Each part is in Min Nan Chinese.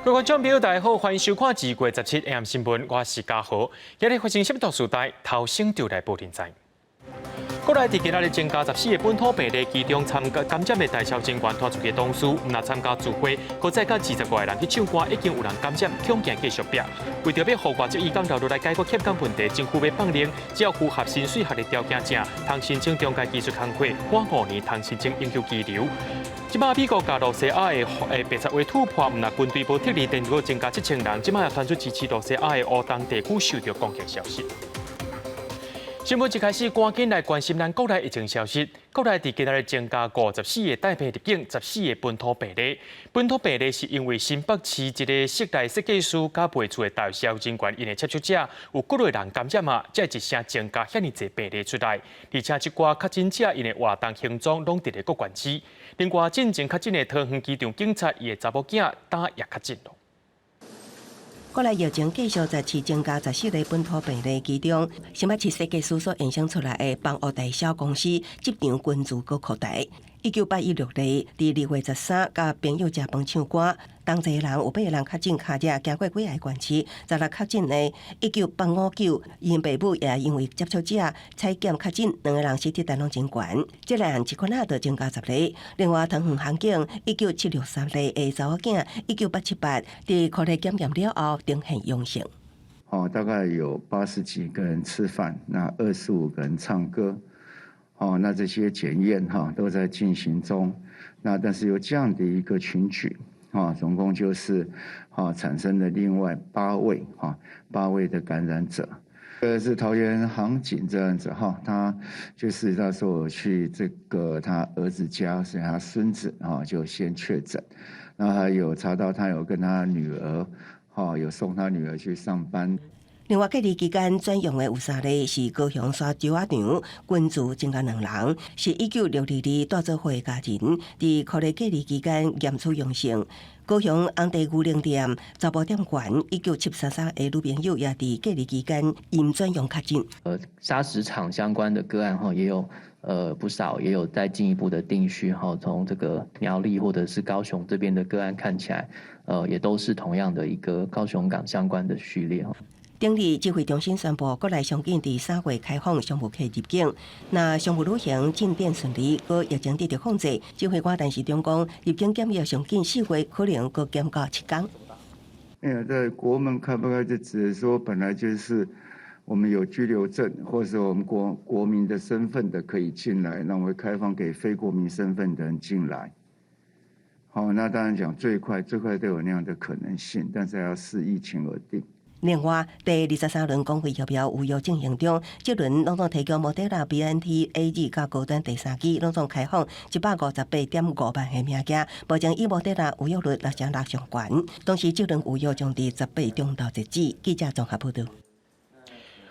各位觀眾朋友，大家好，歡迎收看2月17 AM 新聞，我是嘉豪。今日發生什麼大事代，頭先就來報您知。國內佇今仔日增加14個本土病例，其中參加感染的代銷人員拖出去同事，毋但參加聚會，閣載佮25個人去唱歌，已經有人感染，恐驚繼續逼。為著欲予外籍移工留落來解決欠工問題，政府欲放令，只要符合薪水合理條件者，通申請中介技術工課，滿5年通申請永久居留。這擺美國佮露西亞的白賊話突破，毋但軍隊無撤離，電閣增加7000人，這擺也傳出支持露西亞的烏東地區受著攻擊消息。新聞一開始，趕緊來關心咱國內疫情消息。國內佇今仔日增加54個帶病入境，14個本土病例。本土病例是因為新北市一个室內設計師佮賣厝的代銷人員𪜶的接觸者有幾個人感染啊，才會一聲增加遐爾濟病例出來。而且這寡確診者𪜶的活動行蹤攏佇咧各縣市。另外，進前確診的桃園機場警察伊的查某囝今也確診囉。國內疫情繼續再次增加14個本土病例，其中新北市設計師所衍生出來的房屋代銷公司集團群組閣擴大。19816例，佇2月13，佮朋友食飯唱歌，同齊人有八個人確診，跤跡經過幾个縣市，十六確診的19859，𪜶爸母也因為接觸者採檢確診，兩个人死體單攏真懸。這個案一款仔就增加10例。另外，桃園航警19763例的查某囝，19878，佇快篩檢驗了後呈現陽性。哦，大概有80幾個人吃飯，那25個人唱歌。哦，那這些檢驗哈都在進行中，那但是有這樣的一個群聚，啊，總共就是啊產生了另外八位哈八位的感染者。是桃園航警這樣子哈，他就是那時候我去這個他兒子家，是他孫子啊就先確診，那還有查到他有跟他女兒，哈有送他女兒去上班。另外，隔離期間轉陽的有三例，是高雄沙洲仔場群聚增加兩人，是19622帶做伙的家人，佇隔離期間驗出陽性。高雄紅帝牛奶店查埔店員19733的女朋友也佇隔離期間陰轉陽確診。砂石場相關的個案哈，也有不少，也有在進一步的定序哈。從這個苗栗或者是高雄這邊的個案看起來，也都是同樣的一個高雄港相關的序列。頂日指揮中心宣布，國內上緊佇3月開放商務客入境。若商務旅行進展順利，閣疫情得著控制，指揮官陳時中講，入境檢疫上緊4月可能閣減到7天。哎呀，在國門開不開，就只是說本來就是我們有居留證，或者我們國民的身份的可以進來，那我會開放給非國民身份的人進來。好，那當然講最快最快都有那樣的可能性，但是要視疫情而定。另外，第23輪公費疫苗預約進行中，這輪攏總提供莫德納、BNT、AZ佮高端第三劑，攏總開放158.5萬个名額。目前以莫德納預約率6.6上懸，同時這輪預約將佇18中晝截止。記者綜合報導。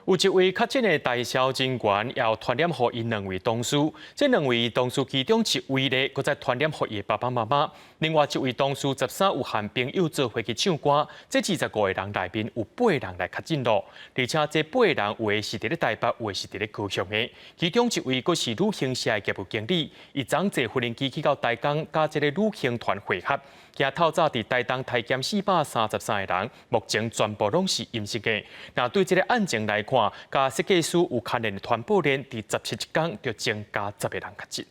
有一位確診的代銷人員，也傳染予𪜶兩位同事。這兩位同事其中一位咧，閣再傳染予伊的爸爸媽媽。另外一位同事13有和朋友做伙去唱歌，這25個人內面有八人來確診囉。而且這八個人有的是佇咧台北，有的是佇咧高雄的。其中一位閣是旅行社的業務經理，伊昨坐無人機去到台東，佮這个旅行團會合。今透早佇台東篩檢433個人，目前全部攏是陰性的。那對這个案情來看，佮設計師有牽連的傳播鏈，佇17一工就增加10個人確診。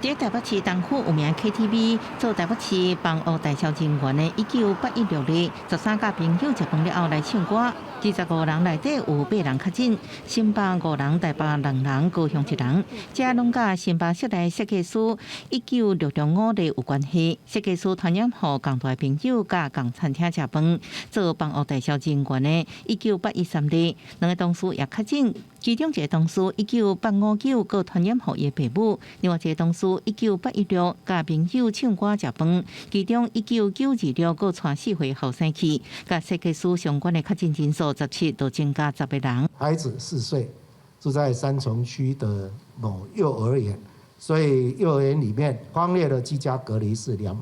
佇台北市東區有名 KTV 做台北市房屋代銷人員的19816例，13佮朋友食飯了後來唱歌，25人內底有八人確診，新北五人，台北兩人，高雄一人，這攏佮新北室內設計師19665例有關係。設計師傳染予仝台朋友佮仝餐廳食飯，做房屋代銷人員的19813例，兩個同事也確診，其中一個同事19859閣傳染予伊的爸母，另外一個同事19816佮朋友唱歌食飯，其中19926閣帶4歲後生去，佮設計師相關的確診人數17就增加10個人。孩子4歲，住在三重區的某幼兒園，所以幼兒園裡面匡列的居家隔離是236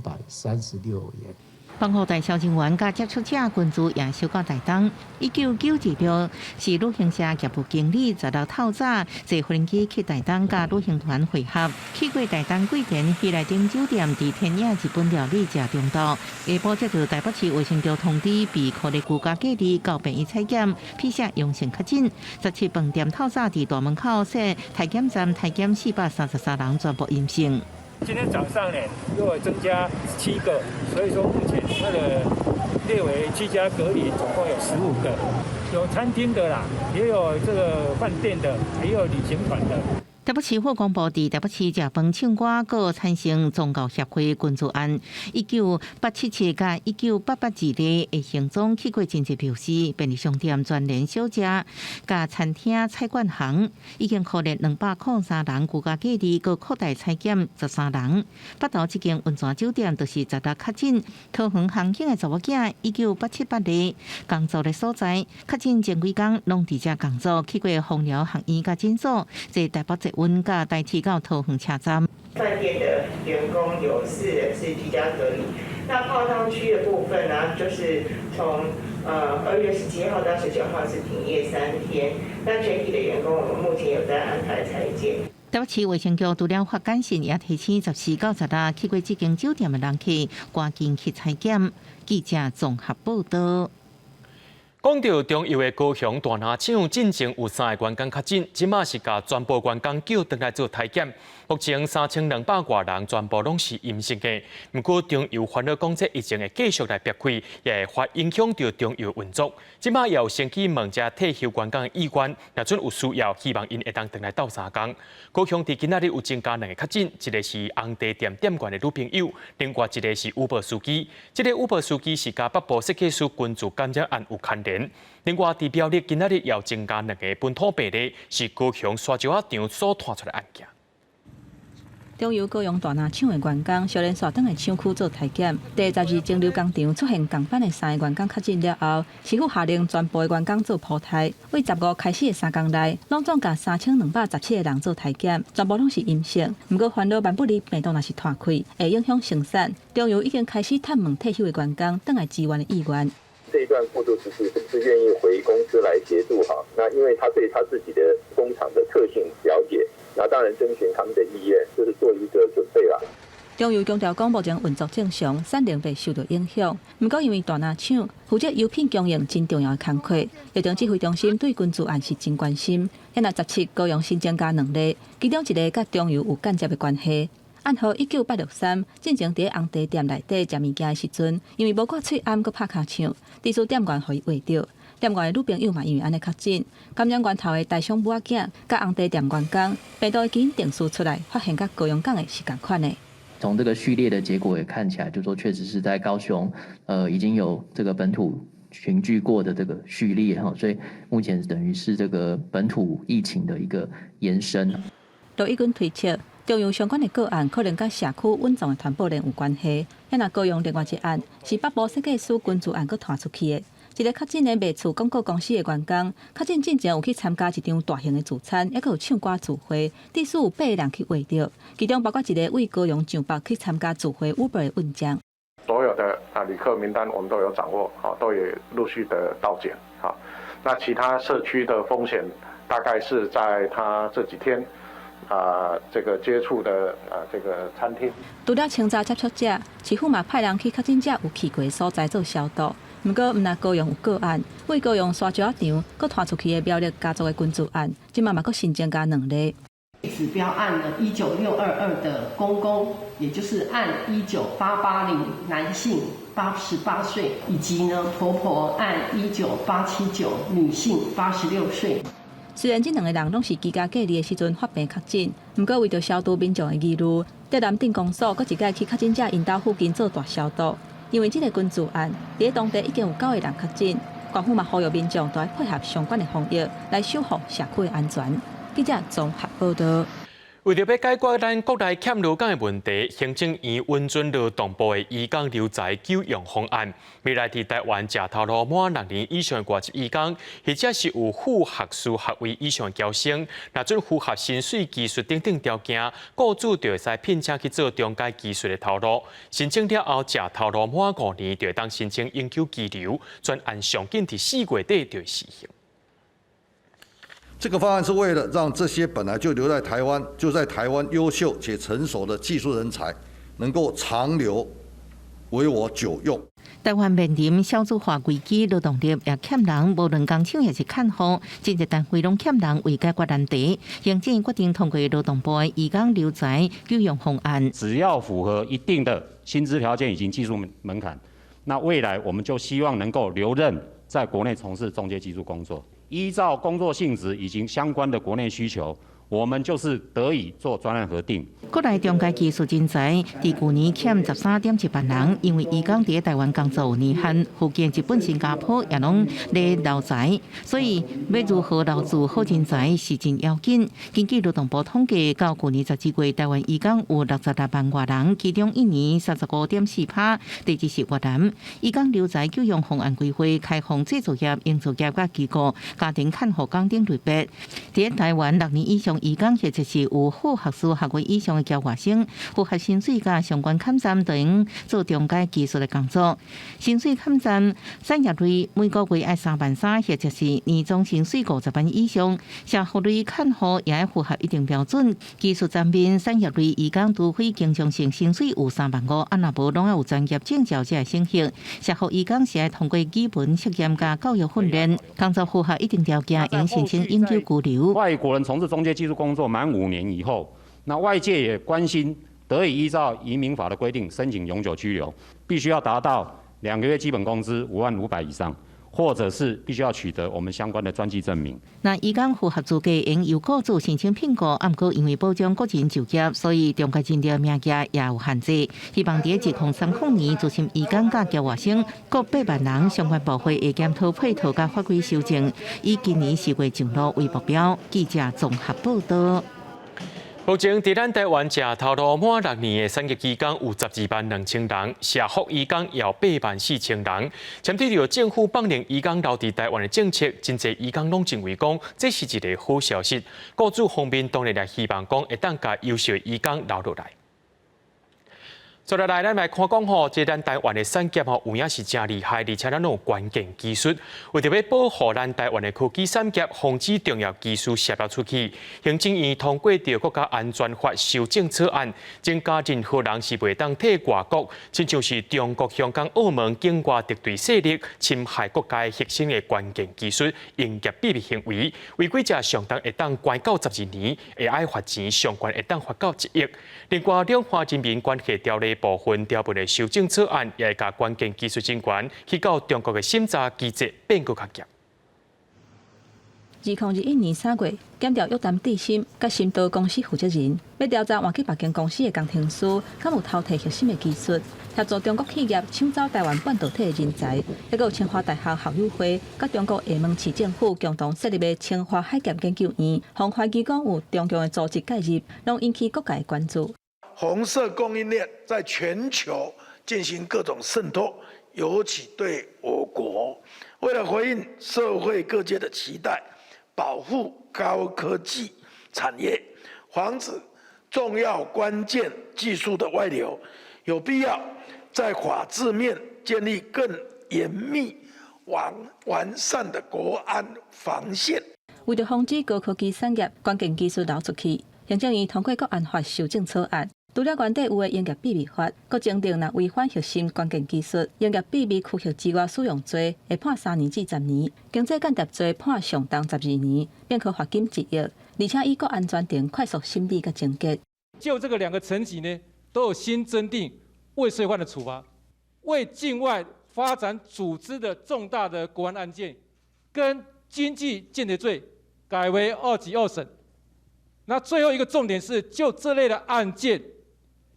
人。房屋代銷人員佮接觸者群聚也小到台東。1996是旅行社業務經理，16透早坐飛機去台東佮旅行團會合，去過台東桂田喜來登酒店，佇天野日本料理食中晝。下晡接到台北市衛生局通知，被箍佇居家隔離到病院採檢，PCR 陽性確診。17飯店透早佇大門口設體檢站，體檢433人全部陰性。今天早上呢，又增加7個，所以說目前那個列為居家隔離，總共有15個，有餐廳的啦，也有這個飯店的，也有旅行團的。台北市府公布，佇台北市食飯唱歌，閣產生宗教協會群聚案，19877佮19882例的行蹤去過真濟廟寺、便利商店、全聯小食、佮餐廳、菜館行，已經確認203人居家隔離，閣擴大採檢13人。北投這間溫泉酒店就是16確診，桃園航警的查某囝19878例工作的所在，確診前幾工攏佇遮工作，去過枋寮學院佮診所，坐台北捷運佮台鐵到桃園車站。飯店的員工有4人是居家隔離。那泡湯區的部分呢，就是從2月17號到19號是停業3天。那全體的員工，我們目前有在安排採檢。台北市衛生局除了發簡訊，也提醒14到16去過這間酒店的人客，趕緊去採檢。記者綜合報道。講到中油的高雄大林廠，進前有三个員工確診，這馬是共全部員工叫轉來做體檢。目前3200外人全部攏是陰性的。毋過中油煩惱講，這疫情會繼續來逼開，也會發影響著中油運作。這馬也有先去問遮退休員工的意願，若準有需要，希望𪜶會當轉來鬥相共。高雄佇今仔日有增加兩個確診，一个是紅茶店店員的女朋友，另外一个是 Uber 司機。這个 Uber 司機是佮北部設計師群聚感染案有牽連。另外，佇苗栗今仔日也有增加兩个本土病例，是高雄沙石仔場所傳出的案件。中油高雄大林廠的員工，小連續轉來廠區做體檢。第十二蒸餾工廠出現仝款的三个員工確診了後，市府下令全部的員工做普篩。對15開始的3工內，攏總共3217個人做體檢，全部攏是陰性。毋過煩惱萬不利病毒若是傳開，會影響生產。中油已經開始探問退休的員工，轉來支援的意願。這一段過渡時期是不是願意回公司來協助？哈，那因為他對他自己的工廠的特性了解，那當然徵詢他們的意願，就是做一個準備啦。中油強調講，目前運作正常，產能袂受到影響。毋過因為大林廠負責油品供應真重要的工課，疫情指揮中心對群聚案是真關心。現在17高雄新增加兩例，其中一个佮中油有間接的關係。案號19863，進前佇紅茶店內底食物件的時陣，因為無掛喙罨，閣拍尻槍，致使店員予伊劃著。店員的女朋友嘛因為按呢確診，感染源頭的台商母仔囝佮紅茶店員工，病毒的基因定序出來，發現佮高雄港的是仝款的。從這個序列的結果也看起來，就說確實是在高雄，已經有這個本土群聚過的這個序列哈，所以目前等於是這個本土疫情的一個延伸。羅一鈞推測，中油相關的個案可能佮社區隱藏的傳播鏈有關係。若高雄另外一案是北部設計師群聚案，閣傳出去的。一个確診的賣厝廣告公司的員工，確診進前有去參加一場大型的聚餐，猶閣有唱歌聚會，致使有8个人去劃著，其中包括一个對高雄上北去參加聚會 Uber 的運將。所有的旅客名單我們都有掌握，好，都有陸續的到檢，好，那其他社區的風險大概是在他這幾天。這個接觸的這個餐廳。除了清查接觸者，市府嘛派人去確診者有去過的所在做消毒。毋過，毋但高雄有個案，對高雄沙石仔場閣傳出去的苗栗家族的群聚案，這馬嘛閣新增加兩例。指標案呢，19622的公公，也就是案19880男性，88歲，以及呢婆婆案19879女性，86歲。雖然這兩个人攏是居家隔離的時陣發病確診，毋過為著消除民眾的疑慮，竹南鎮公所閣一擺去確診者𪜶兜附近做大消毒。因為這个群聚案，佇當地已經有九個人確診，縣府嘛呼籲民眾都愛配合相關的防疫，來守護社區的安全。記者綜合報道。為著欲解決咱國內欠勞工的問題，行政院允准勞動部的移工留才救用方案。未來佇台灣食頭路滿6年以上的外籍移工，或者是有副學士學位以上的僑生，若準符合薪水、技術等等條件，雇主就會使聘請去做中階技術的頭路。申請了後，食頭路滿5年，就會當申請永久居留。專案上緊佇4月底就會施行。這個方案是為了讓這些本來就留在台灣、就在台灣優秀且成熟的技術人才，能夠長留為我久用。台灣面臨少子化危機，勞動力也欠人，無論工廠抑是看護，真濟單位攏欠人，為解決難題，行政院決定通過勞動部的移工留才救用方案。只要符合一定的薪資條件以及技術門檻，那未來我們就希望能夠留任在國內從事中階技術工作。依照工作性質以及相關的國內需求，我們就是得以做專案核定。國內中階技術人才佇舊年欠13.1萬人，因為移工佇台灣工作有年限，福建、日本、新加坡也攏咧留才，所以欲如何留住好人才是真要緊。根據勞動部統計，到舊年12月，台灣移工有66萬外人，其中印尼35.4%，第二是越南。移工留才救用方案規劃開放製造業、營造業佮機構、家庭看護工等類別。佇台灣6年以上移工或者是有副學士學位以上的僑外生，符合薪水佮相關坎站等做中階技術的工作。薪水坎站產業類每個月愛3萬3，或者是年終薪水50萬以上。社福類看護也愛符合一定標準。技術層面產業類移工除非經常性薪水有3萬5，啊若無攏愛有專業證照才會審核。社福移工是愛通過語文測驗佮教育訓練，工作符合一定條件，應申請永久居留。外國人從事中階技術工作滿5年以後，那外界也關心，得以依照移民法的規定申請永久居留，必須要達到2個月基本工資5萬500以上，或者是必須要取得我們相關的專技證明。若移工符合資格，應由雇主申請聘雇，毋過因為保障個人就業，所以中階人才名額也有限制。希望佇2030年，資深移工佮僑外生各8萬人，相關部會會檢討配套佮法規修正，以今年4月上路為目標。記者綜合報道。目前佇咱台灣食頭路滿6年的產業移工有12萬2千人，社福移工有8萬4千人。針對著政府放任移工留佇台灣的政策，真濟移工攏認為講這是一个好消息。雇主方面當然也希望講會當共優秀的移工留落來。接落來，咱來看講吼，這咱台灣的產業吼，有影是誠厲害，而且咱攏有關鍵技術。為著欲保護咱台灣的科技產業，防止重要技術洩露出去，行政院通過著國家安全法修正草案，增加任何人是袂當替外國，親像是中國、香港、澳門境外敵對勢力侵害國家核心的關鍵技術、營業秘密行為，違規者上重會當關到12年，會愛罰錢，上懸會當罰到1億。另外，兩岸人民關係條例部分條文的修正草案，也會共關鍵技術人員去到中國的審查機制變閣較嚴。2021年3月，檢調約談智深佮深道公司負責人，欲調查換去別間公司的工程師，敢有偷提核心的技術，協助中國企業搶走台灣半導體的人才。閣有清華大學校友會佮中國廈門市政府共同設立的清華海峽研究院，予懷疑講有中共的組織介入，攏引起各界關注。紅色供應鏈在全球進行各種滲透，尤其對我國，為了回應社會各界的期待，保護高科技產業，防止重要關鍵技術的外流，有必要在法制面建立更嚴密、完善的國安防線。為著防止高科技產業關鍵技術流出去，行政院通過國安法修正草案。除了原底有的營業秘密法，閣增訂若違反核心關鍵技術、營業秘密區域之外使用罪，會判3年至10年；經濟間諜罪判上重12年，並可罰金1億。而且以國安專庭快速審理佮終結。就這個兩個層級呢，都有新增訂未遂犯的處罰，為境外發展組織的重大的國安案件，跟經濟間諜罪改為二級二審。那最後一個重點是，就這類的案件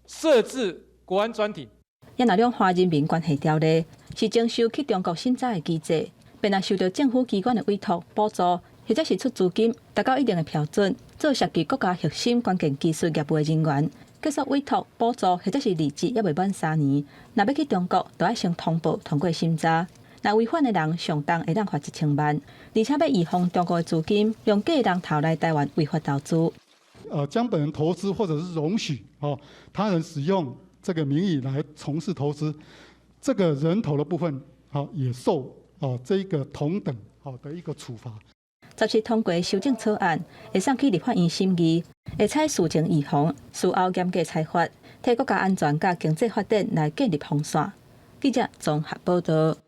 設置國安專庭。也若兩岸人民關係條例是徵收去中國審查的機制，便若受著政府機關的委託補助，或者是出資金達到一定的標準，做涉及國家核心關鍵技術業務的人員，結束委託補助或者是離職，猶未滿3年，若欲去中國，就愛先通報通過審查。若違反的人，上重會當罰1000萬，而且欲移防中國的資金，用假人頭來台灣違法投資。將本人投資或者是容許哦他人使用這個名義來從事投資，這個人頭的部分，好也受哦這個同等好的一個處罰。 17通過修正草案，會送去立法院審議，會採事前預防、事後嚴格裁罰，替國家安全佮經濟發展來建立防線。記者綜合報道。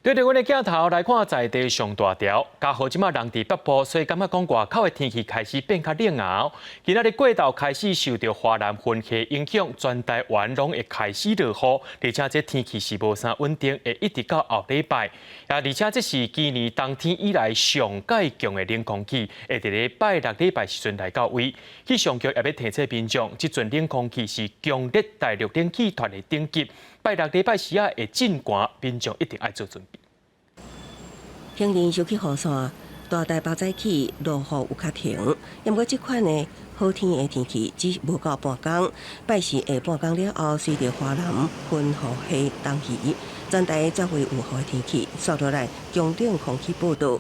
對著阮的鏡頭來看，在地上大條，嘉禾這馬人佇北部，所以感覺講外口的天氣開始變較冷啊。今仔日過晝開始受著華南雲系影響，全台灣攏會開始落雨，而且這天氣是無啥穩定，會一直到後禮拜。啊，而且這是今年冬天以來上蓋強的冷空氣，會佇咧拜六禮拜時陣來到位。氣象局也欲提醒民眾，這陣冷空氣是強烈大陸冷氣團的頂級。拜六禮拜時仔會真寒，民眾一定愛做準備。行人收起雨傘，大台北早起落雨有較停，毋過這款的好天的天氣只無夠半工。拜四下半工了後，隨著華南雲雨系東移，全台才會有雨的天氣。煞落來強冷空氣報到，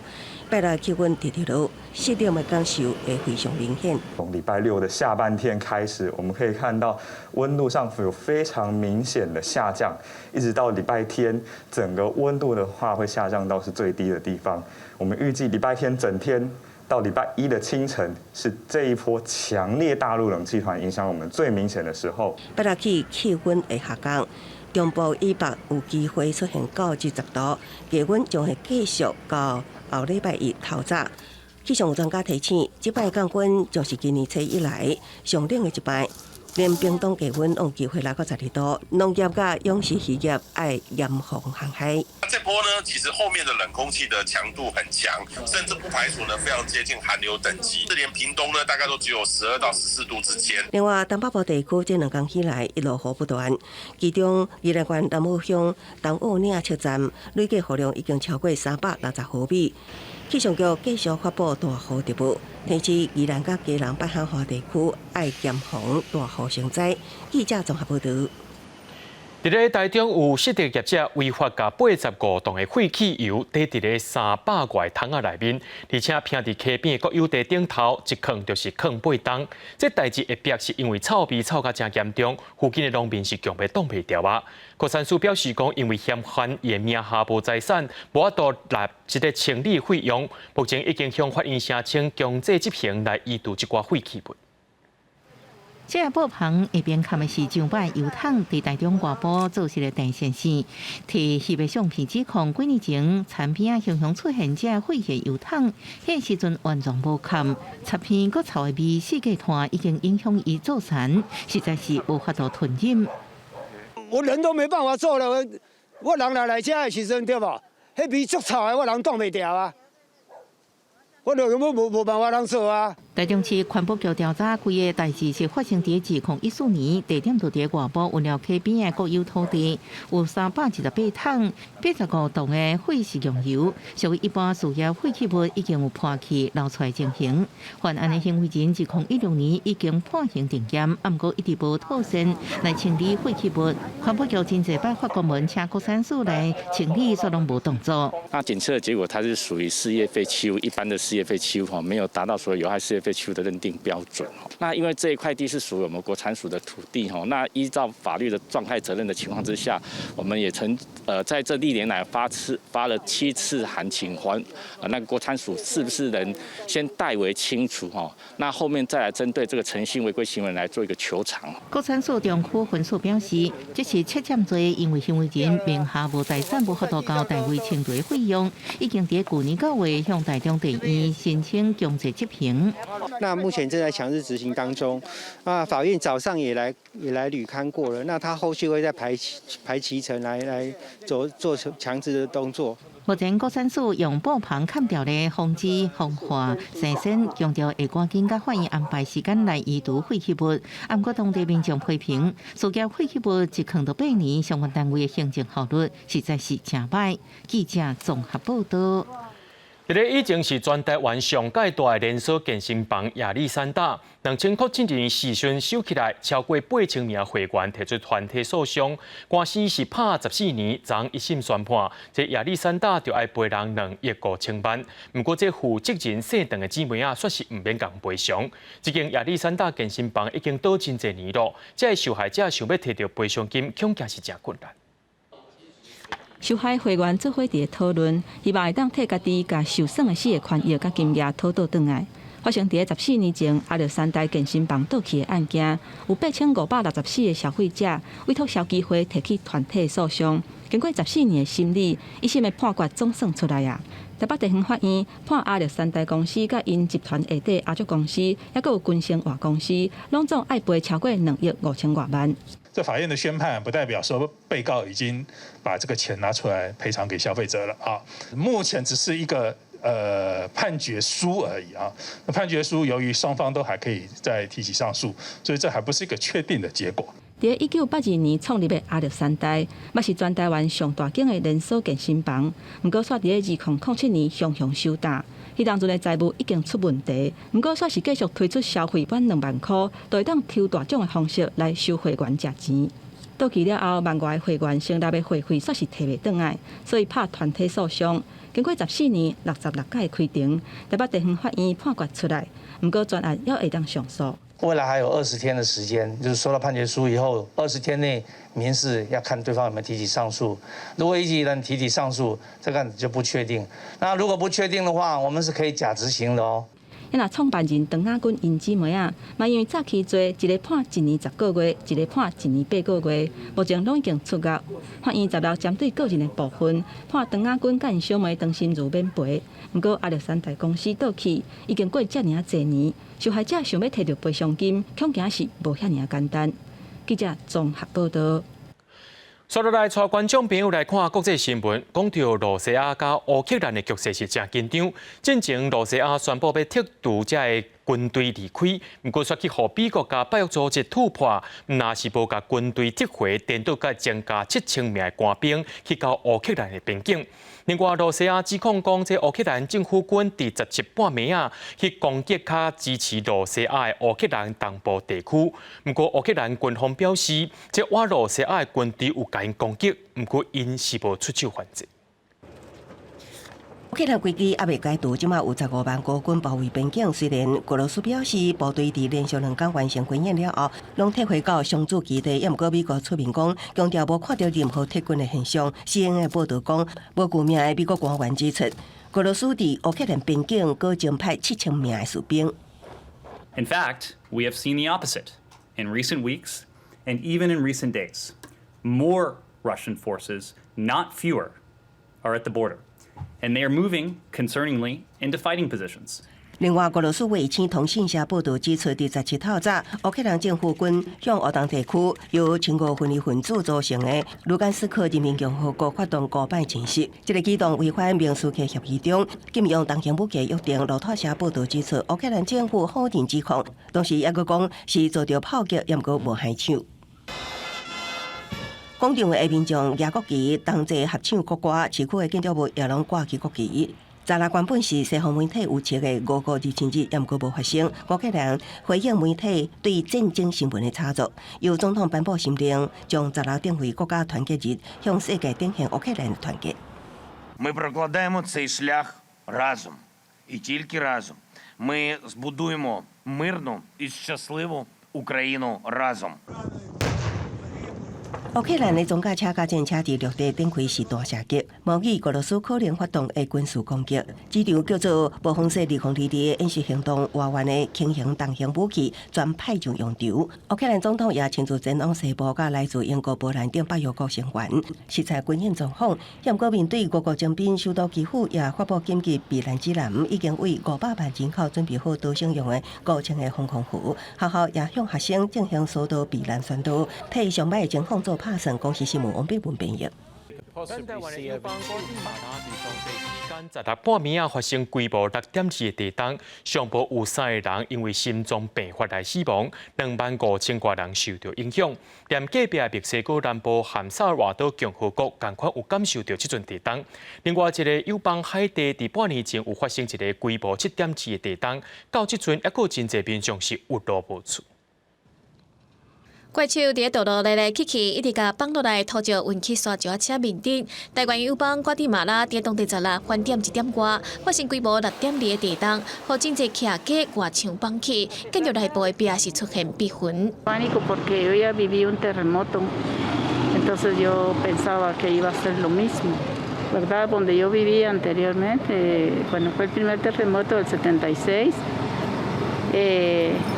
拜六氣溫直直落，濕冷的感受會非常明顯。從禮拜六的下半天開始，我們可以看到溫度上有非常明顯的下降，一直到禮拜天，整個溫度的話會下降到是最低的地方。我們預計禮拜天整天到禮拜一的清晨，是這一波強烈大陸冷氣團影響我們最明顯的時候。拜六起氣溫會下降，中部以北有機會出現9至10度，低溫將會繼續到後禮拜一透早。氣象專家提醒，這擺降溫將是今年初以來上冷的一擺，連屏東低溫有機會來到12度。農業佮養殖漁業愛嚴防寒害。這波呢，其實後面的冷空氣的強度很強，甚至不排除呢非常接近寒流等級。這連屏東呢，大概都只有12到14度之間。另外，東北部地區這兩天起來一落雨不斷，其中宜蘭縣南澳鄉東澳嶺車站累計雨量已經超過360毫米。氣象局繼續發布大雨特報，提示宜蘭佮基隆北海岸地區愛嚴防大雨成災。記者綜合報道。佇咧台中有失德業者違法共85棟的廢汽油貯佇咧300外桶仔內面，而且拚佇溪邊的國有地頂頭一囥就是囥8冬。這代誌會爆是因為臭味臭甲誠嚴重，附近的農民是強欲擋袂牢啊。國產署表示講，因為嫌犯伊的名下無財產，無法度納這个清理費用，目前已經向法院申請強制執行來移除這寡廢棄物。這个布棚下邊崁的是上擺油桶，佇台中外埔做一个電線線，提翕的相片指控幾年前田邊仔常常出現這廢棄油桶，彼時陣完全無崁，插片閣臭的味四界傳，已經影響伊做田，實在是無法度吞忍。我人都沒辦法做了，我人來來遮的時陣對無？彼味足臭的，我人擋袂牢啊！我就根本無辦法通做啊！台中市環保局調查，規个代誌是發生佇2014年，地點就佇外埔運寮溪邊的國有土地，有328桶85棟的廢食用油，屬於一般事業廢棄物已經有破棄流出來情形。犯案的行為人2016年已經判刑定讞，毋過一直無妥善來清理廢棄物。環保局真濟擺發公文請國產署來清理，卻攏無動作。那檢測的結果，它是屬於事業廢棄物，一般的事業廢棄物吼，沒有達到所謂有害事業廢棄物的認定標準。那因為這一塊地是屬於我們國產署的土地吼，那依照法律的狀態責任的情況之下，我們也曾在這歷年來發了7次函請還那個國產署是不是能先代為清除吼，那後面再來針對這個誠信違規行為來做一個求償。國產署中區分署表示，這是竊佔罪，因為行為人名下無財產，無法度交代為清除費用，已經佇舊年9月向台中地院申請強制執行。那目前正在強制執行當中，啊，法院早上也來履勘過了，那他後續會再排期程來做強制的動作。目前國產署用布棚崁牢咧防止風化、生鮮，強調會趕緊佮法院安排時間來移除廢棄物。毋過當地民眾批評，事業廢棄物一囥就8年，相關單位的行政效率實在是誠䆀。記者綜合報道。這个以前是全台灣上蓋大的連鎖健身房亞歷山大，2007年時陣收起來，超過8000名會員提出團體訴訟，官司是拍14年，昨一審宣判，這亞歷山大就愛賠人2億5千萬。毋過這負責人姓鄧的姊妹仔，煞是毋免共賠償。這間亞歷山大健身房已經倒真濟年咯，這个受害者想欲提著賠償金，恐驚是誠困難。受害會員做伙佇咧討論，希望會當替家己共受損的四个權益佮金額討倒轉來。發生佇咧14年前，亞歷山大健身房倒去的案件，有8564个消費者委託消基會提起團體訴訟。經過十四年的審理，一審的判決總算出來啊！台北地方法院判亞歷山大公司佮𪜶集團下底阿足公司，抑閣有君盛活公司，攏總愛賠超過2億5千外萬。這法院的宣判不代表說被告已經把這個錢拿出來賠償給消費者了啊！目前只是一個判決書而已啊。那判決書由於雙方都還可以再提起上訴，所以這還不是一個確定的結果。佇1982年創立的亞歷山大，嘛是全台灣上大間的連鎖健身房。毋過，煞佇咧2007年雄雄收擔，彼當陣的財務已經出問題。毋過，煞是繼續推出消費滿2萬箍，就會當抽大獎的方式來收會員食錢。倒去了後，萬外會員成立的會費煞是提袂轉來，所以拍團體訴訟。經過十四年66屆開庭，台北地方法院判決出來，毋過全案猶會當上訴。未來還有20天的時間，就是收到判決書以後，20天內民事要看對方有沒有提起上訴。如果一人提起上訴，這個案子就不確定。那如果不確定的話，我們是可以假執行的哦。彼若創辦人鄧亞軍𪜶姊妹仔，嘛因為早期罪，一个判1年10個月，一个判1年8個月，目前攏已經出獄。法院十六針對個人的部分，判鄧亞軍佮𪜶小妹鄧心如免賠。毋過亞歷山大公司倒去已經過遮爾仔濟年，受害者想欲提著賠償金，恐驚是無遐爾仔簡單。記者綜合報道。紲落來，帶觀眾朋友來看國際新聞，講著露西亞佮烏克蘭的局勢是誠緊張。進前露西亞宣布欲撤駐遮个軍隊離開，毋過煞去予美國佮北約組織突破，毋但是無共軍隊撤回，顛倒閣增加7000名的官兵去到烏克蘭的邊境。另外，露西亞指控講，這烏克蘭政府軍佇17半暝仔去攻擊較支持露西亞的烏克蘭東部地區。毋過，烏克蘭軍方表示，這倚露西亞的軍隊有共𪜶攻擊，毋過𪜶是無出手反制。烏克蘭危機猶未解除，這馬有15萬國軍包圍邊境。雖然俄羅斯表示部隊佇連續2工完成軍演了後，攏撤回到常駐基地，也毋過美國出面講，強調無看著任何撤軍的現象。CNN 報導講，無具名的美國官員指出，俄羅斯佇烏克蘭邊境閣增派7000名的士兵。 In fact, we have seen the opposite in recent weeks and even in recent days. More Russian forces, not fewer, are at the border. And they are moving, concerningly, into fighting positions. 另外，俄羅斯衛星通訊社報導指出，佇17透早，烏克蘭政府軍向烏東地區由親俄分離分子組成的盧甘斯克人民共和國發動五擺侵襲。這个舉動違反明斯克協議中禁用重型武器約定。路透社報導指出，烏克蘭政府否認指控，同時猶閣講是遭著炮擊，猶毋過無害手。廣場的民眾舉國旗，同齊合唱國歌，市區的建築物也攏掛起國旗。十六原本是西方媒體預測的俄國入侵日，猶毋過無發生。烏克蘭回應媒體對戰爭新聞的炒作，由總統頒布新令，將十六定為國家團結日，向世界展現烏克蘭的團結。 Ми прокладаємо цей шлях разом і тільки разом. Ми збудуємо мирну і щасливу Україну разом. 烏克蘭的裝甲車佮戰車佇陸地展開實彈射擊，模擬俄羅斯可能發動的軍事攻擊。這場叫做“暴風雪2022”的演習行動，外援的輕型、重型武器全派上用場。烏克蘭總統也親自前往西部，佮來自英國、波蘭等北約國成員視察軍演狀況。毋過面對俄國徵兵，首都基輔也發布緊急避難指南，已經為500萬人口準備好逃生用的5000個防空壕。學校也向學生進行疏導避難宣導，替上䆀的情況做打算。公視新聞王碧文編譯。咱台灣的友邦古地馬拉佇當地時間。間十六半暝仔發生規模6.2的地動，上無有三个人因為心臟病發來死亡，25,000外人受著影響。連隔壁墨西哥南部和薩爾瓦多共和國仝款有感受著這陣地動。另外一个友邦海地佇半年前有發生一个規模7.7的地動，到這陣猶閣有真濟民眾是有路無厝。怪手佇咧道路來來去去，一直共放落來土石運去沙石仔車面頂。台灣友邦瓜地馬拉佇當地十六翻點一點外，發生規模6.2的地動，予真濟徛家外牆崩去，建築內部的壁是出現裂痕。 Pánico porque yo ya viví un terremoto, entonces yo pensaba que iba a ser lo mismo, ¿verdad? Donde yo vivía anteriormente, cuando fue el primer terremoto del 76,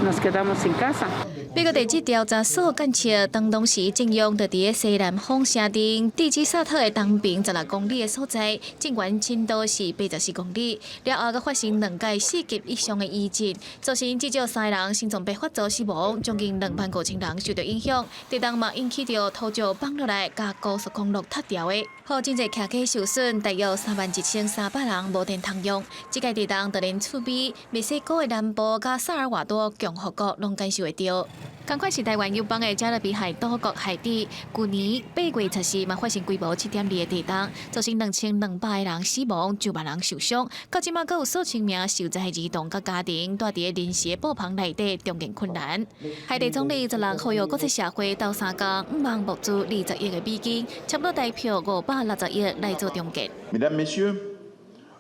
nos quedamos sin casa. 美國地質調查所監測，當當時震央就佇咧西南方城鎮蒂基薩特的東邊16公里的所在，震源深度是84公里。了後，閣發生兩屆4級以上的餘震，造成至少三个人心臟病發作死亡，將近25,000人受著影響。地動嘛引起著土石崩落來，共高速公路塌掉的，予真濟徛家受損，大約31,300人無電通用。這屆地動就連厝邊墨西哥的南部佮薩爾瓦多共和國攏感受會著。仝款是台灣友邦的加勒比海島國海地，舊年8月14嘛發生規模7.2的地動，造成2,200個人死亡，上萬人受傷。到這馬閣有數千名受災兒童佮家庭蹛佇咧臨時的布棚內底，重建困難。海地總理十六呼籲國際社會鬥相共，向望募資20億的美金，差不多台票560億來做重建。 Mesdames, Messieurs,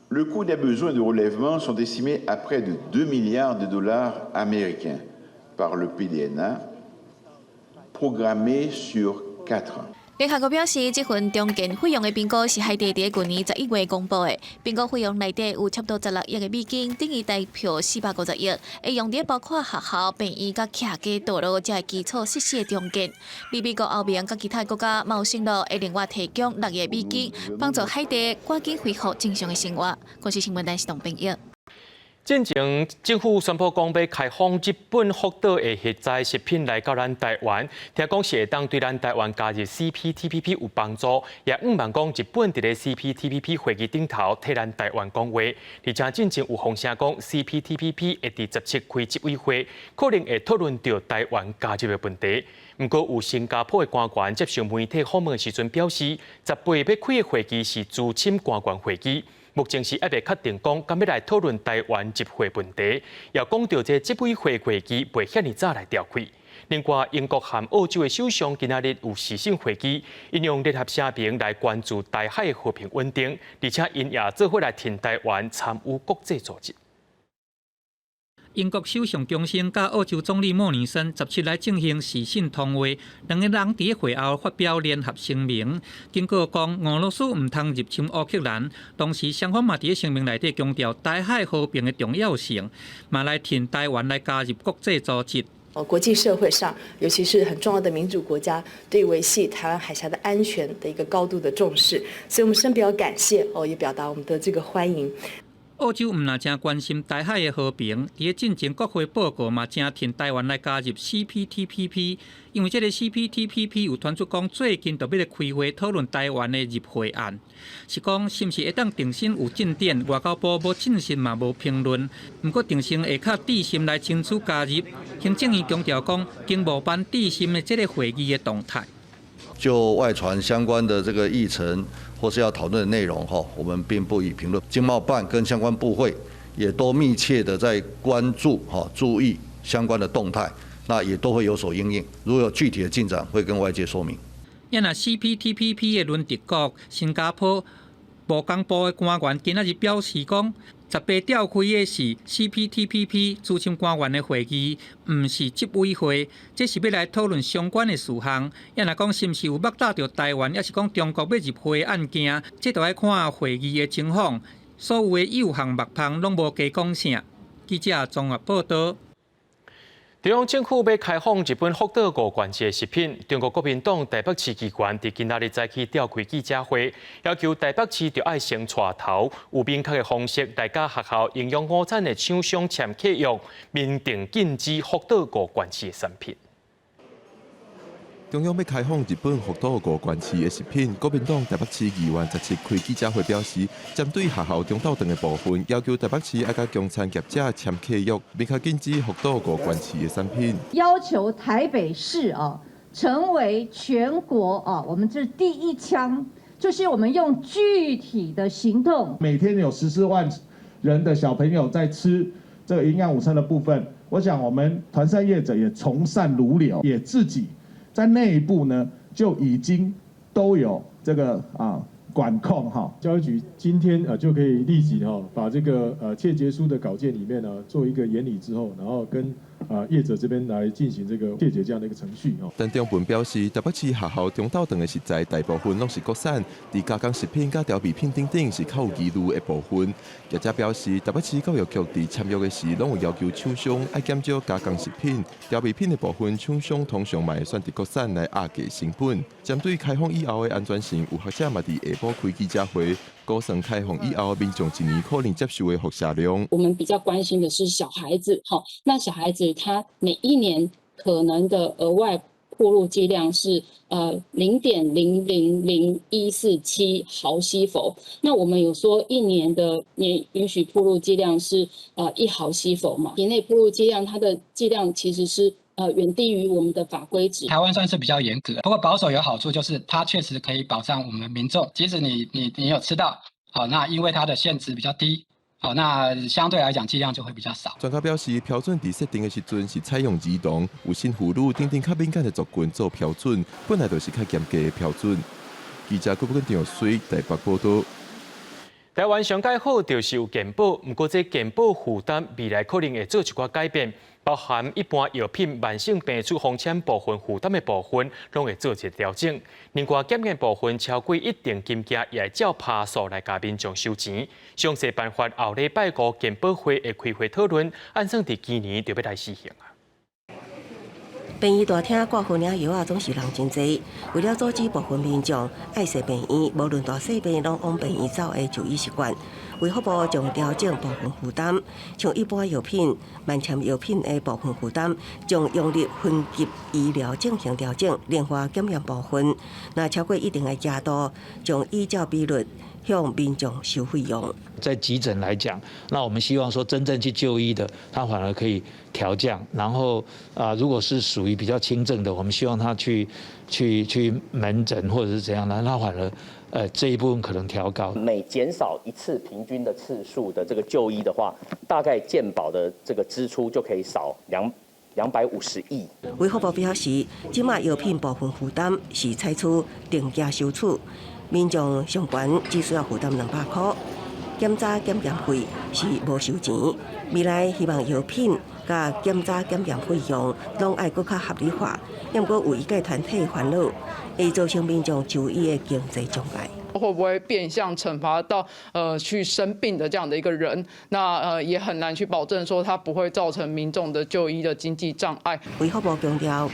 le coût des besoins de relèvement sont estimés à près de 2 milliards de dollars américains par le PDNA, programmé sur 4 ans. 聯合國表示，這份重建費用的評估是海地佇舊年11月公布的。評估費用內底有差不多16億的美金，等於台票450億，會用佇包括學校、病院佮徛家道路這基礎設施的重建。而美國、歐盟佮其他國家嘛有承諾會另外提供6億美金，幫助海地趕緊恢復正常的生活。公視新聞單是董編譯。進前政府宣布講欲開放日本福島的核災食品來到咱台灣，聽講是會當對咱台灣加入 CPTPP 有幫助，也向望講日本佇咧 CPTPP 會議頂頭替咱台灣講話。而且進前有風聲講 CPTPP 會佇17開執委會，可能會討論著台灣加入的問題。毋過有新加坡的官員接受媒體訪問的時陣表示，18欲開的會議是資深官員會議。目前是猶未確定講，敢欲來討論台灣入會問題，也講著這執委會會議袂遐爾早來召開。另外，英國和澳洲的首相今仔日有視訊會議，𪜶用聯合聲明來關注台海的和平穩定，而且𪜶也做伙來挺台灣參與國際組織。英國首相強生佮澳洲總理莫里森17來進行視訊通話，兩個人佇會後發表聯合聲明，警告講俄羅斯毋通入侵烏克蘭。同時，雙方嘛佇聲明內底強調台海和平的重要性，嘛來挺台灣來加入國際組織。國際社會上，尤其是很重要的民主國家，對維繫台灣海峽的安全的一個高度的重視，所以我們深表感謝，哦，也表達我們的這個歡迎。澳洲毋但誠關心台海的和平，佇咧進前國會報告嘛，誠挺台灣來加入 CPTPP，因為這個 CPTPP 有傳出講最近就欲來開會討論台灣的入會案，是講是毋是會當重新有進展？外交部無證實嘛，無評論。毋過定性會較致心來爭取加入，行政院強調講，經貿辦致心的這個會議的動態。就外傳相關的這個議程或是要討論的內容，哈，我們並不予評論。經貿辦跟相關部會也都密切的在關注、哈，注意相關的動態，那也都會有所因應。如果有具體的進展，會跟外界說明。啊若 CPTPP 的輪值國新加坡貿工部的官員今仔日表示講，18召開的是 CPTPP 資深官員的會議，毋是執委會，這是欲來討論相關的事項。啊若講是毋是有目到著台灣，抑是講中國欲入會的案件，這著愛看會議的情況。所有的幼項目項攏無加講啥。記者綜合報導。中央政府欲開放日本福島五縣市的食品，中國國民黨台北市議員佇今仔日早起召開記者會，要求台北市著愛先帶頭，有明確的方式來佮學校營養午餐的廠商簽契約，明定禁止福島五縣市的產品。中央欲開放日本福島五縣市的食品，國民黨台北市議員十七開記者會表示，針對學校中晝頓的部分，要求台北市愛佮供餐業者簽契約，明確禁止福島五縣市的產品。要求台北市啊，成為全國啊，我們這第一槍，就是我們用具體的行動。每天有14萬人的小朋友在吃這個營養午餐的部分，我想我們團膳業者也從善如流，也自己在內部呢就已經都有這個管控哈。教育局今天啊就可以立即哈把這個切結書的稿件裡面呢做一個研擬之後，然後跟業者這邊來進行這個切結這樣的一個程序哦。陳忠文表示，台北市學校中晝頓的食材大部分攏是國產，佇加工食品佮調味品等等是較有疑慮的部分。業者表示，台北市教育局佇簽約的時，攏有要求廠商愛減少加工食品、調味品的部分，廠商通常嘛會選擇國產來壓低成本。針對開放以後的安全性，有學者嘛佇下晡開記者會，估算開放以後，民眾一年可能接受的輻射量。我們比較關心的是小孩子，好，那小孩子他每一年可能的額外暴露劑量是0.000147毫西弗。那我們有說一年的年允許暴露劑量是1毫西弗嘛？體內暴露劑量，它的劑量其實是遠低於我們的法規值。台灣算是比較嚴格，不過保守有好處，就是它確實可以保障我們民眾，即使你有吃到，好，那因為它的限值比較低。好，那相對來講劑量就會比較少。專家表示，標準佇設定的時陣是採用兒童、有新婦女等等較敏感的族群做標準，本來就是較嚴格的標準。記者郭寶根、張水台北報導。台灣上蓋好就是有健保，毋過這健保負擔未來可能會做一寡改變，包含一般藥品、慢性病處方簽部分負擔的部分，攏會做一個調整。另外，檢驗部分超過一定金額，也會照趴數來共民眾收錢。詳細辦法後禮拜五健保會會開會討論，按算佇今年就欲來施行啊。病院大廳掛號領藥仔總是人真濟，為了阻止部分民眾愛踅病院，無論大細病攏往病院走的就醫習慣，衛福部將調整部分負擔，像一般藥品、慢簽藥品的部分負擔，將用力分級醫療進行調整，另外檢驗部分，若超過一定的額度，將依照比率向民眾收費用。在急診來講，那我們希望說真正去就醫的，他反而可以調降。然後啊，如果是屬於比較輕症的，我們希望他去門診或者是怎樣的，那反而這一部分可能調高。每減少一次平均的次數的這個就醫的話，大概健保的這個支出就可以少250億。衛福部表示，這馬藥品部分負擔是採取定價收取，民眾上懸只需要負擔200塊。檢查檢驗費是無收錢，未來希望藥品佮檢查檢驗費用攏愛閣較合理化，毋過有醫界團體煩惱，會造成民眾就醫的經濟障礙。會不會變相懲罰到去生病的這樣的一個人？那也很難去保證說他不會造成民眾的就醫的經濟障礙。衛福部強調，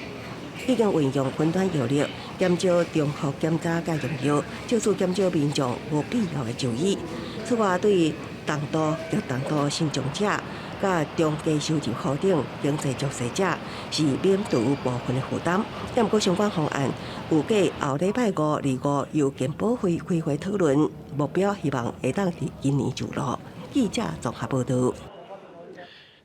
已經運用雲端藥力，減少重複檢查佮用藥，借此減少民眾無必要的就醫。此外，對重度、極重度身障者、佮中低收入戶等經濟弱勢者，是免除部分的負擔。毋過相關方案預計後禮拜五、二五由健保會開會討論，目標希望會當佇今年就落。記者綜合報導。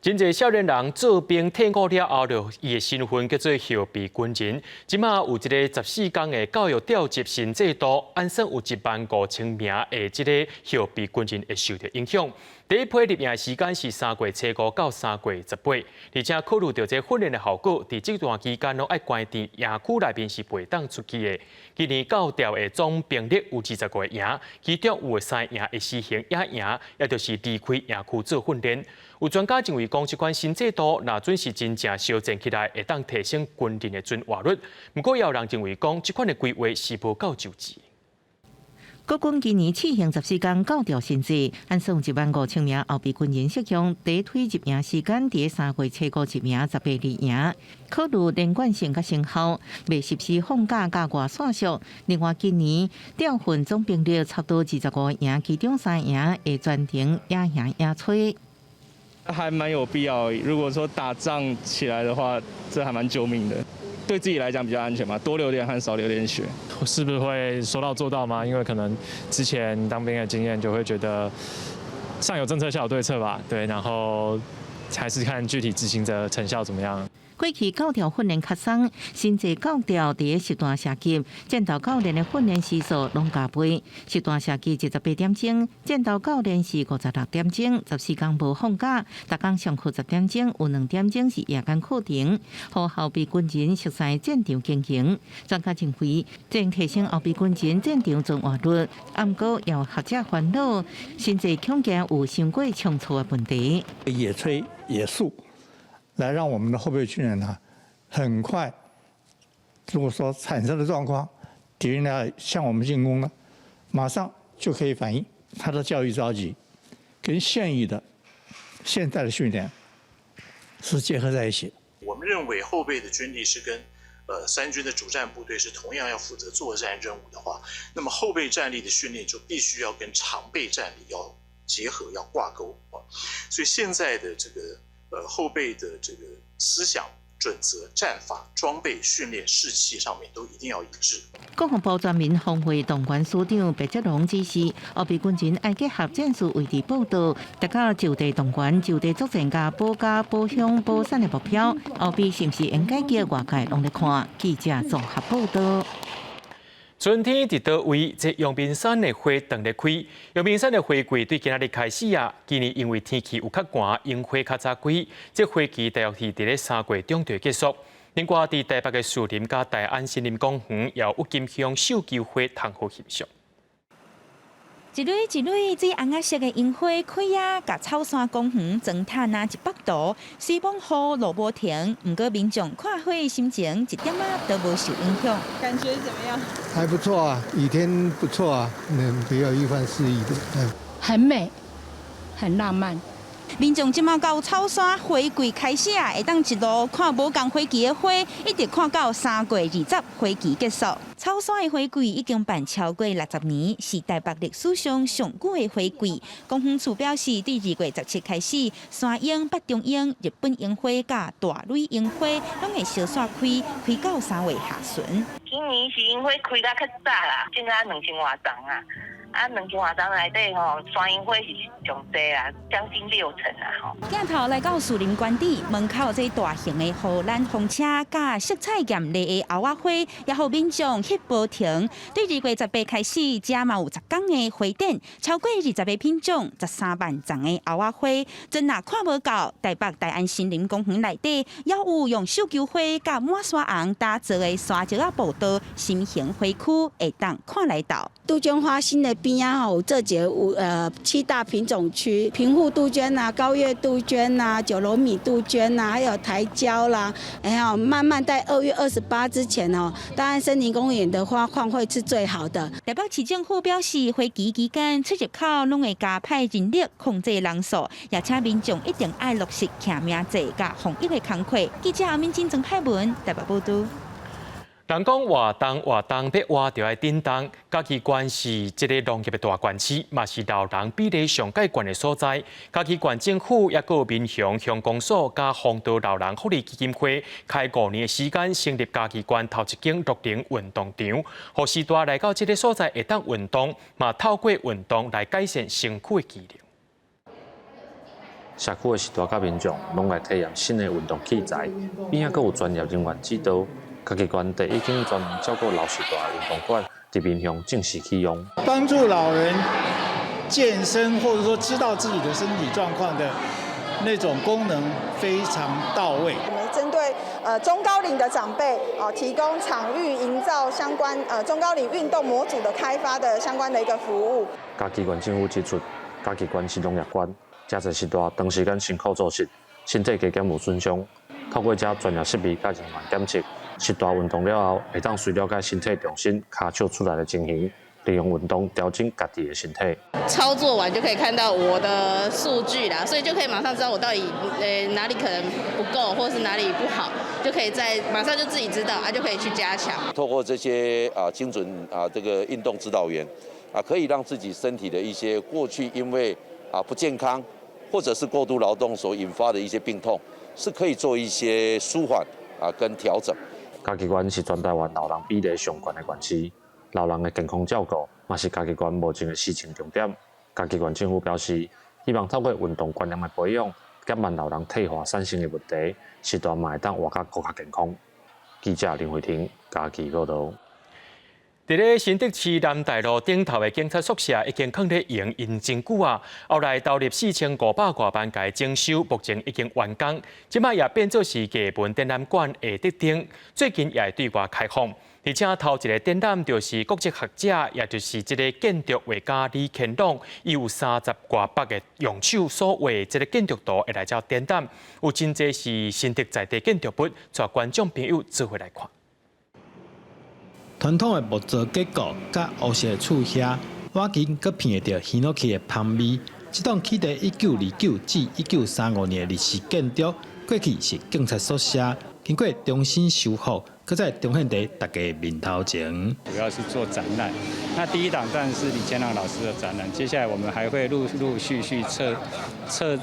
真濟少年人做兵退伍了後，就伊的身份叫做後備軍人。這馬有一个14工的教育調集新制度，按算有1.5萬名的這个後備軍人會受著影響。第一批入營的時間是3月初5到3月18，而且考慮著這訓練的效果，佇這段期間攏愛關佇營區內面是袂當出去的。今年教調的總兵力有20個營，其中有3營會實行野營，也就是離開營區做訓練。有專家認為講，這款新制度若準是真正修正起來，會當提升軍人的存活率。毋過，也有人認為講，這款的規劃是無夠周詳。國軍今年試行14工教調新制，按算1.5萬名後備軍人適用，第一梯入營時間佇3月初5入營，18離營。考慮連貫性佮成效，袂適時放假佮外線縮。另外，今年調訓總兵力差不多25營，其中3營會轉成野營野炊。還蠻有必要，如果說打仗起來的話，這還蠻救命的。對自己來講比較安全嘛，多流點汗，少流點血。是不是會說到做到嗎？因為可能之前當兵的經驗就會覺得上有政策，下有對策吧。對，然後還是看具體執行的成效怎麼樣。過去教調訓練較鬆，新制教調佇實彈射擊、戰鬥教練的訓練時數攏加倍。實彈射擊28點鐘，戰鬥教練是56點鐘，14工無放假，逐工上課10點鐘，有2點鐘是夜間課程，予後備軍人熟悉戰場經營。專家認為，這提升後備軍人戰場存活率，毋過也有學者煩惱，新制恐驚有傷過倉促的問題。野炊野宿。來讓我們的後備軍人呢，很快，如果說產生的狀況，敵人來向我們進攻呢，馬上就可以反應。他的教育召集跟現役的現在的訓練是結合在一起。我們認為後備的軍力是跟三軍的主戰部隊是同樣要負責作戰任務的話，那麼後備戰力的訓練就必須要跟常備戰力要結合，要掛鈎啊。所以現在的這個後備的這個思想準則、戰法、裝備、訓練、士氣上面都一定要一致。國防部全民防衛動員司長白哲龍指示，後備軍人愛結合戰術位置報到，達到就地動員、就地作戰佮保家、保鄉、保產的目標。後備是毋是應該叫外界攏咧看？記者綜合報道。春天佇佗位？這陽明山的花當咧開。陽明山的花季對今仔日開始啊，今年因為天氣有較寒，櫻花較早開。這花期大約是佇咧3月中就結束。另外，佇台北的樹林佮大安森林公園，也有鬱金香繡球花通予欣賞。一蕊一蕊水紅仔色的櫻花開啊，共草山公園妝忝若一幅圖。雖罔雨落無停，毋過民眾看花的心情一點仔都無受影響。感覺怎麼樣？還不錯啊，雨天不錯啊，嗯，比較一番詩意的。嗯，很美，很浪漫。民眾這馬到草山花季開始啊，會當一路看無仝花期的花，一直看到3月20花期結束。草山的花季已經辦超過60年，是台北歷史上上久的花季。公園處表示，對2月17開始，山櫻、北中櫻、日本櫻花佮大蕊櫻花攏會相紲開，開到3月下旬。今年是櫻花開得較早啦，種啊2000外叢啊。啊，2000外叢內底吼，山櫻花是上濟啊，將近6成啊吼。鏡頭來到樹林官邸門口，這大型的荷蘭風車佮色彩豔麗的鷗仔花，也予民眾翕無停。對2月18開始，遮嘛有10工的花展，超過20個品種，13萬叢的鷗仔花，真若看無夠。台北大安森林公園內底，也有用繡球花佮滿山紅打造的沙石仔步道，新型花區會當看來到。杜鵑花新的邊仔吼，有做一个有七大品種區，平戶杜鵑啊、高月杜鵑啊、九龍米杜鵑啊，還有台椒啦，然後慢慢在2月28之前哦，大安森林公園的花況會是最好的。台北市政府表示，花期期間出入口攏會加派人力控制人數，也請民眾一定愛落實實名制佮防疫的工課。記者阿敏金曾海文台北報道。人講活動活動，欲活就愛振動。嘉義縣是這个農業的大縣市，嘛是老人比例上蓋懸的所在。嘉義縣政府抑閣有民雄鄉公所佮弘道老人福利基金會，開5年的時間，成立嘉義縣頭一間樂齡運動場，予序大來到這个所在會當運動，嘛透過運動來改善身軀的機能。社區的序大佮民眾攏來體驗新的運動器材，邊仔閣有專業人員指導。嘉義縣第一間專門照顧老序大的運動館，佇民雄正式啟用，幫助老人健身，或者說知道自己的身體狀況的那種功能非常到位。我們針對中高齡的長輩啊，提供場域營造相關中高齡運動模組的開發的相關的一個服務。嘉義縣政府指出，嘉義縣是農業縣，誠濟序大長時間辛苦做事，身體加減有損傷，透過這專業設備佮人員檢測。序大運動了後，會當隨了解身體重心、跤手出來的情形，利用運動調整家己的身體。操作完就可以看到我的數據啦，所以就可以馬上知道我到底哪裡可能不夠，或是哪裡不好，就可以在馬上就自己知道啊，就可以去加強。透過這些啊精準啊這個運動指導員啊，可以讓自己身體的一些過去因為啊不健康或者是過度勞動所引發的一些病痛，是可以做一些舒緩啊跟調整。嘉義縣是全台灣老人比例上懸的縣市，老人的健康照顧嘛是嘉義縣目前的施政重點。嘉義縣政府表示，希望透過運動觀念的培養，減慢老人退化產生的問題，序大嘛會當活甲閣較健康。記者林慧婷嘉義報導。佇咧新竹市南大路頂頭的警察宿舍已經囥咧用，𪜶真久啊。後來投入4500外萬共整修，目前已經完工。這擺也變做是藝文展覽館的特徵，最近也會對外開放。而且頭一個展覽就是國際學者，也就是這个建築畫家李乾朗，伊有三十外幅的用手所畫這个建築圖會來遮展覽，有真濟是新竹在地建築物，帶觀眾朋友做伙來看。傳統的木造結構，佮烏色的厝瓦，瓦筋閣鼻著ヒノキ的芳味。這棟起佇1929至1935年的日式建築，過去是警察宿舍，經過重新修復，閣再重現佇大家面頭前。主要是做展覽，那第一檔當然是李乾朗老師的展覽，接下來我們還會陸陸續續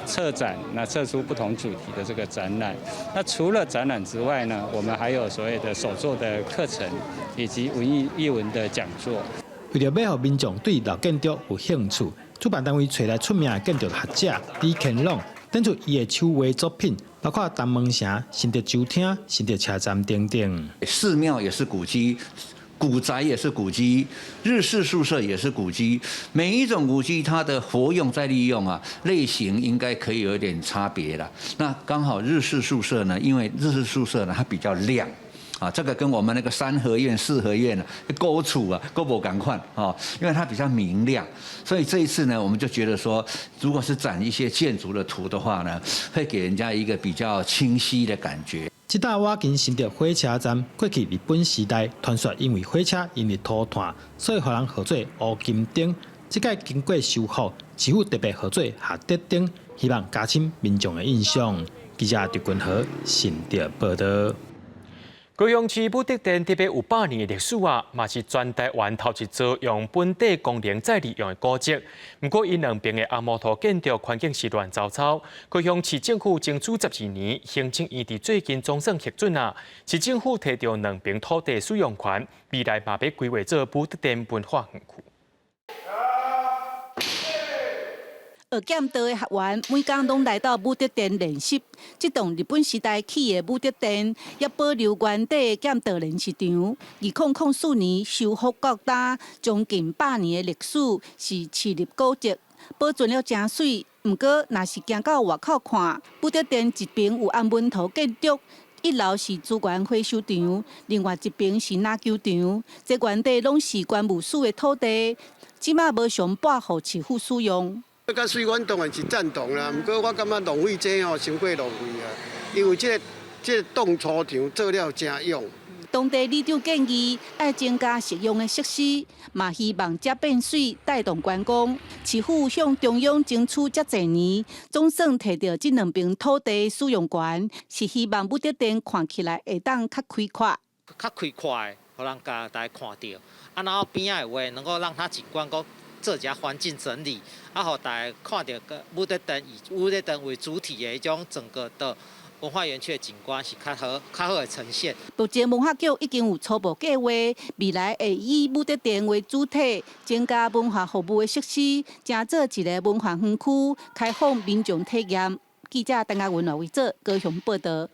策展，那策出不同主題的這個展覽。那除了展覽之外呢，我們還有所謂的手作的課程，以及文藝藝文的講座。為著欲予民眾對老建築有興趣，主辦單位揣來出名的建築學者李乾朗，展出伊的手畫作品，包括東門城、新竹州廳、新竹車站等等。寺廟也是古蹟，古宅也是古蹟，日式宿舍也是古蹟。每一種古蹟，它的活用再利用啊，類型應該可以有點差別啦。那剛好日式宿舍呢，因為日式宿舍呢，它比較亮。啊，這個跟我們那個三合院、四合院啊，古厝啊，閣無仝款啊，因為它比較明亮，所以這一次呢，我們就覺得說，如果是展一些建築的圖的話呢，會給人家一個比較清晰的感覺。這搭瓦筋新竹火車站，過去日本時代傳說因為火車淹入塗炭，所以予人號做烏金燈。這擺經過修復，市府特別號做合德燈，希望加深民眾的印象。記者陳君豪新竹報導。高雄市武德殿特別有100年的歷史啊，嘛是全台灣頭一座用本地工能再利用的古蹟。毋過，𪜶兩爿的紅毛塗建築環境是亂糟糟。高雄市政府爭取12年，行政院佇最近總算核准啊，市政府提著兩爿土地使用權，未來嘛欲規劃做武德殿文化園區。學劍道的學員每工攏來到武德殿練習。這棟日本時代起的武德殿，猶保留原底的劍道練習場。2004年修復到今，將近百年的歷史，是市立古蹟，保存了誠媠。毋過，若是行到外口看，武德殿一爿有紅毛塗建築，一樓是資源回收場，另外一爿是籃球場。這原底攏是關務署的土地，這馬無償撥予市府使用。較媠，阮當然是贊同啦。毋過我感覺浪費這吼，傷過浪費啊。因為這個擋粗場做了誠勇。當地里長建議愛增加實用的設施，嘛希望遮變媠帶動觀光。市府向中央爭取遮濟年，總算提著這兩爿土地使用權，是希望武德殿看起來會當較開闊。較開闊的，予人共大家看著。啊，然後邊仔的話，能夠讓它景觀閣做一下環境整理，啊，予大家看著個武德殿以武德殿為主體的彼種整個的文化園區的景觀是較好、較好的呈現。目前文化局已經有初步計劃，未來會以武德殿為主體，增加文化服務的設施，成做一个文化園區，開放民眾體驗。記者陳亞文、羅維哲高雄報導。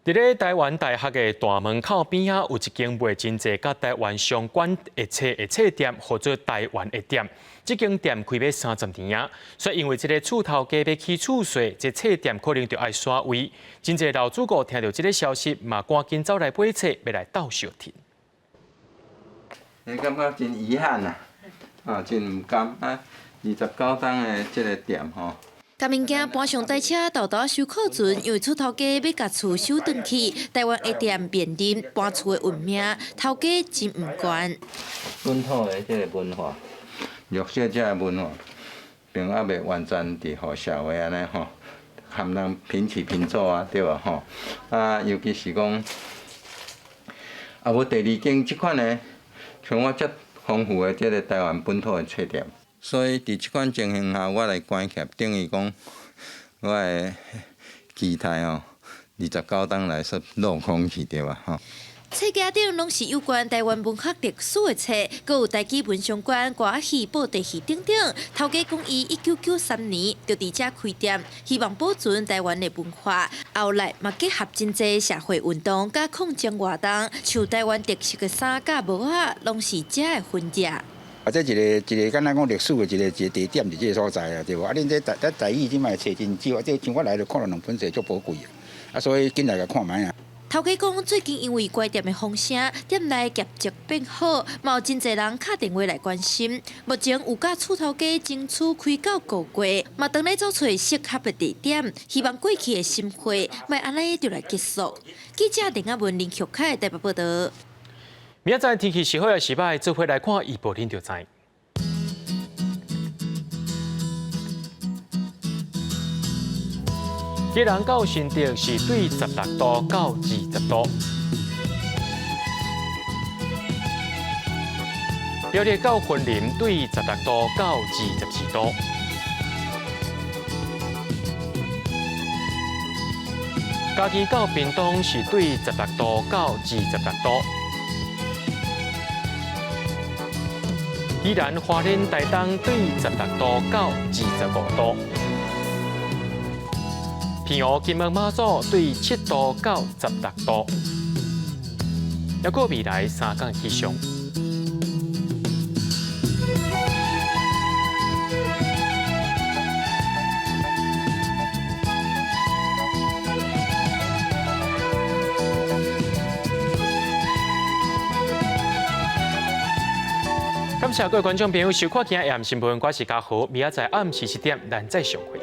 佇咧台灣大學的大門口邊仔，有一間賣真濟佮台灣相關的冊的冊店，號做台灣的店。這間店開欲30年啊，所以因為這个厝頭家欲起厝稅，這冊店可能就愛徙位。真濟老主顧聽著這个消息，嘛趕緊走來買冊，欲來鬥相挺。你感覺真遺憾啊，啊，真毋甘啊！29冬的這个店吼。共物件搬上台車，沓沓收庫存，因為厝頭家欲共厝收轉去，台灣的店面臨搬厝的運命，頭家真毋甘。本土的這个文化，弱勢者的文化，並猶未完全佇予社會按呢吼，含人平起平坐啊，對無吼？啊，尤其是講，啊，無第二間這款的，像我遮豐富的這个台灣本土的冊店。所以佇這款情形下，我來關切，等於講我的期待吼， 29冬來說落空去對吧？吼。冊架頂攏是有關台灣文學歷史的冊，閣有台語文相關歌仔戲、布袋戲等等。頭家講伊1993年就佇遮開店，希望保存台灣的文化。後來嘛結合真濟社會運動佮抗爭活動，像台灣特色的衫佮帽仔，攏是遮的痕跡。啊，這一个一个敢若講歷史的一个一个地點佇這个所在啊，對無？啊，恁這台咱台語這擺冊真少，啊，這像我來就看著兩本冊足寶貴的，啊，所以緊來共看覓啊。頭家講，最近因為關店的風聲，店內業績變好，嘛有真濟人敲電話來關心。目前有佮厝頭家爭取開到個月，嘛當咧做揣適合的地點，希望過去的心血莫按呢就來結束。記者林阿文、林玉凱台北報導。明仔載天氣是好抑是䆀，做伙來看預報，恁就知。基隆到新竹是對16度到20度，苗栗到雲林對16度到24度，嘉義到屏東是對16度到26度，宜蘭花蓮台東對16度到25度。平湖金門馬祖對7度到16度，抑閣未來3工氣象。感謝各位觀眾朋友收看今日的新聞，我是嘉豪，明仔載暗時7點，咱再相會。